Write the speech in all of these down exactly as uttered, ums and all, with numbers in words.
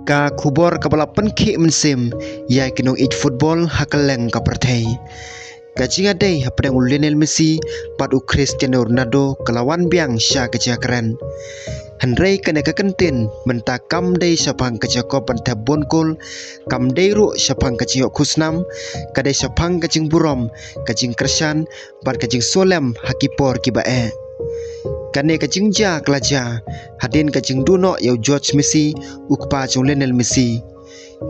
Ka khubor kaba la pynkhih mynsiem ïa ki nongïeit football ha kylleng ka pyrthei. Ka jingïadei hapdeng u Lionel Messi bad u Cristiano Ronaldo ka la wan biang sha ka jingkren. Hynrei kane ka kyntien mynta kam dei shaphang ka jingkop ban thep bun kol, kam dei ruh shaphang ka jingïoh khusnam, ka dei shaphang ka jingburom, ka jingkyrshan bad ka jingsulem ha ki por kiba eh. Kane ka jingjia ka la jia hadien ka jingduh noh ïa u George Messi, u kpa jong u Lionel Messi.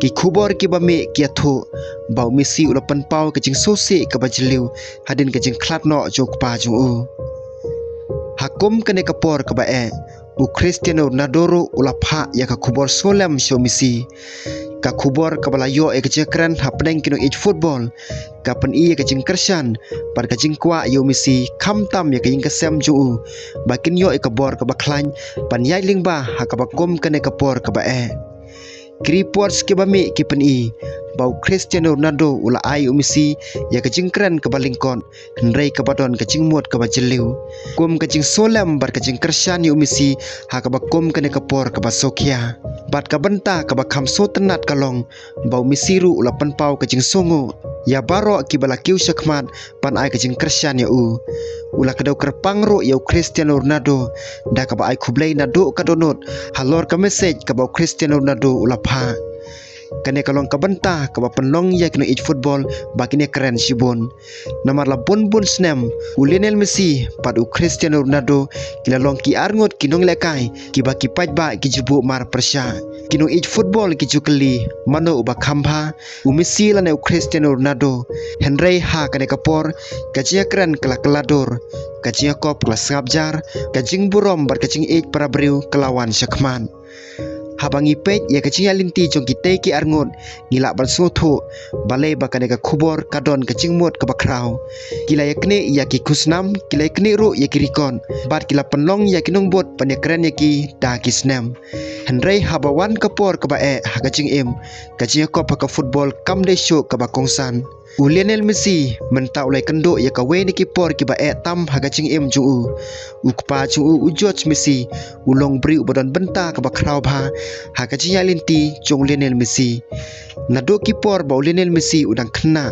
Ki khubor kiba mih ki ïathuh ba u Messi u la pynpaw ka jingsngewsih kaba jylliew hadien ka jingkhlad noh jong u kpa jong u. Ha kum kane ka por kaba eh, u Cristiano Ronaldo ruh u la phah ïa ka khubor sngewlem sha u Messi. Ka khubor kaba la ïoh ïa ka jingkren hapdeng ki nongïeit football ka pyni ïa ka jingkyrshan bad ka jingkwah ïa u Messi, khamtam ïa ka ïing ka sem jong u, ba kin ïoh ïa ka bor kaba khlaiñ ban ïaid lyngba ha kaba kum kane ka por kaba eh. Ki reports kiba mih ki pyni ba u Cristiano Ronaldo u la ai u Messi ïa ka jingkren kaba lyngkot, hynrei kaba don ka jingmut kaba jylliew, kum ka jingsngewlem bad ka jingkyrshan ïa u Messi ha kaba kum kane ka por kaba sngewkhia. Bad ka bynta kaba kham sngewtynnat ka long ba u Messi ruh u la pynpaw ka jingsngewnguh ïa baroh kiba la kiew shakhmat ban ai ka jingkyrshan ïa u. U la kdew kyrpang ruh ïa u Cristiano Ronaldo da kaba ai khublei naduh ka dohnud halor ka message kaba u Cristiano Ronaldo u la phah. Kane ka long ka bynta kaba pynlong ïa ki nongïeit football ba kin ïakren shibun. Namar la bun bun snem, u Lionel Messi bad u Cristiano Ronaldo ki la long ki arngut ki nongïalehkai kiba ki paidbah ki ju buh mar pyrshah. Ki nongïeit football ki ju kylli mano uba kham bha, u Messi lane u Cristiano Ronaldo. Hynrei ha kane ka por, ka jingïakren ka la kylla dur, ka jingïakop ka la sngap jar, ka jingburom bad ka jingïeit para briew ka la wan shakhmat. Haba ngi peit ïa ka jingïaid lynti jong kitei ki arngut, ngi lah ban sngewthuh balei ba kane ka khubor ka don ka jingmut kaba khraw. Ki la ïaknieh ïa ki khusnam, ki la ïaknieh ruh ïa ki record, bad ki la pynlong ïa ki nongbud ban ïakren ïa ki da ki snem. Hynrei haba wan ka por kaba eh ha ka jingim, ka jingïakop ha ka football kam dei shuh kaba kongsan. U Lionel Messi mynta u la ïakynduh ïa kawei na ki por kiba eh tam ha ka jingim jong u. U kpa jong u, u George Messi, u long briew uba don bynta kaba khraw bha ha ka jingïaid lynti jong u Lionel Messi. Naduh ki por ba u Lionel Messi u dang khynnah,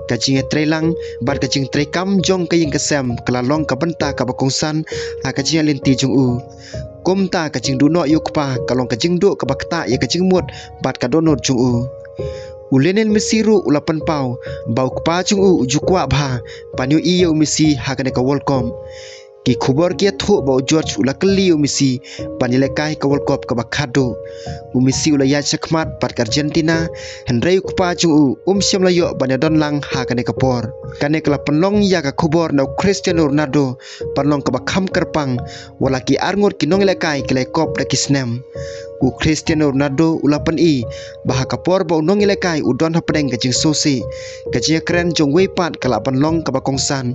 ka jingïatreilang bad ka jingtreikam jong ka ïing ka sem ka la long ka bynta kaba kongsan ha ka jingïaid lynti jong u. Kumta ka jingduh noh ïa u kpa ka long ka jingduh kaba ktah ïa ka jingmut bad ka dohnud jong u. U Lionel Messi ruh u la pynpaw ba u kpa jong u u ju kwah bha ban ïohi ïa u Messi ha kane ka World Cup. Ki khubor ki ïathuh ba u George u la kylli ïa u Messi ban ïalehkai ka World Cup kaba khatduh. U Messi u la ïaid shakhmat bad ka Argentina, hynrei u kpa jong u um shym la ïoh ban ïadon lang ha kane ka por. Kane ka la pynlong ïa ka khubor na u Cristiano Ronaldo ban long kaba kham kyrpang, wat la ki arngut ki nongïalehkai ki la ïakop da ki snem. U Cristiano Ronaldo u la pyni ba ha ka por ba u nongïalehkai u don hapdeng ka jingsngewsih, ka jingïakren jong uwei pat ka lah ban long kaba kongsan.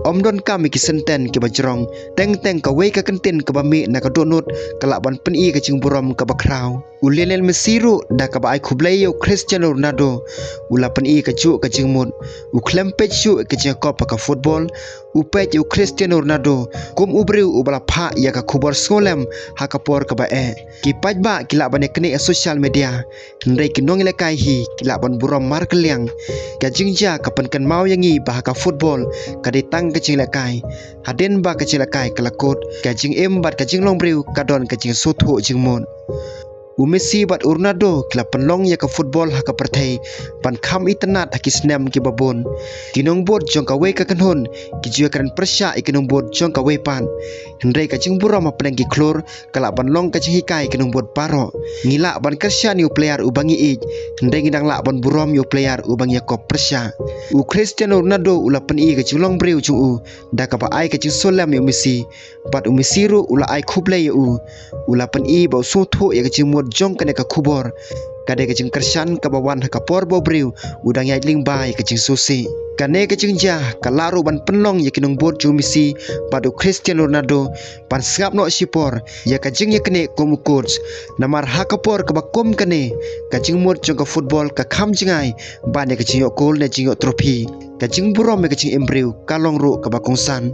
Ym donkam ïa ki sentence kiba jrong, teng teng kawei ka kyntien kaba mih na ka dohnud ka lah ban pyni ka jingburom kaba khraw. U Lionel Messi ruh da kaba ai khublei ïa u Cristiano Ronaldo u la pyni kajuh ka jingmut. U khlem peit shuh ïa ka jingïakop ha ka football, u peit ïa u Cristiano Ronaldo kum u briew uba la phah ïa ka khubor sngewlem ha ka por kaba eh. Ki paidbah ki lah ban ïaknieh ha social media, hynrei ki nongïalehkai hi ki lah ban burom markylliang. Ka jingjia ka pynkynmaw ïa ngi ba ha ka football ka dei tang ka jingïalehkai. Hadien ba ka jingïalehkai ka la kut, ka jingim bad ka jinglong briew ka don ka jingsngewthuh jingmut. U Messi bad u Ronaldo ki la pynlong ïa ka football ha ka pyrthei ban kham itynnad ha ki snem kiba bun. Ki nongbud jong kawei ka kynhun ki ju ïakren pyrshah ïa ki nongbud jong kawei pat. Hynrei ka jingburom hapdeng ki khlur ka lah ban long ka jinghikai ïa ki nongbud baroh. Ngi lah ban kyrshan ïa u player uba ngi ïeit, hynrei ngi dang lah ban burom ïa u player uba ngi ïakop pyrshah. U Cristiano Ronaldo u la pyni ka jinglong briew jong u da kaba ai ka jingsngewlem ïa u Messi, bad u Messi ruh u la ai khublei ïa u. U la pyni ba u sngewthuh ïa ka jingmut jong kane ka khubor. Ka dei ka jingkyrshan kaba wan ha ka por ba u briew u dang ïaid lyngba ïa ka jingsngewsih. Kane ka jingjia ka lah ruh ban pynlong ïa ki nongbud jong u Messi bad u Cristiano Ronaldo ban sngap noh shipor ïa ka jingïaknieh kum u coach. Namar ha ka por kaba kum kane, ka jingmut jong ka football ka kham jngai ban ïa ka jingïoh kol ne jingïoh trophy. Ka jingburom ïa ka jingim briew ka long ruh kaba kongsan.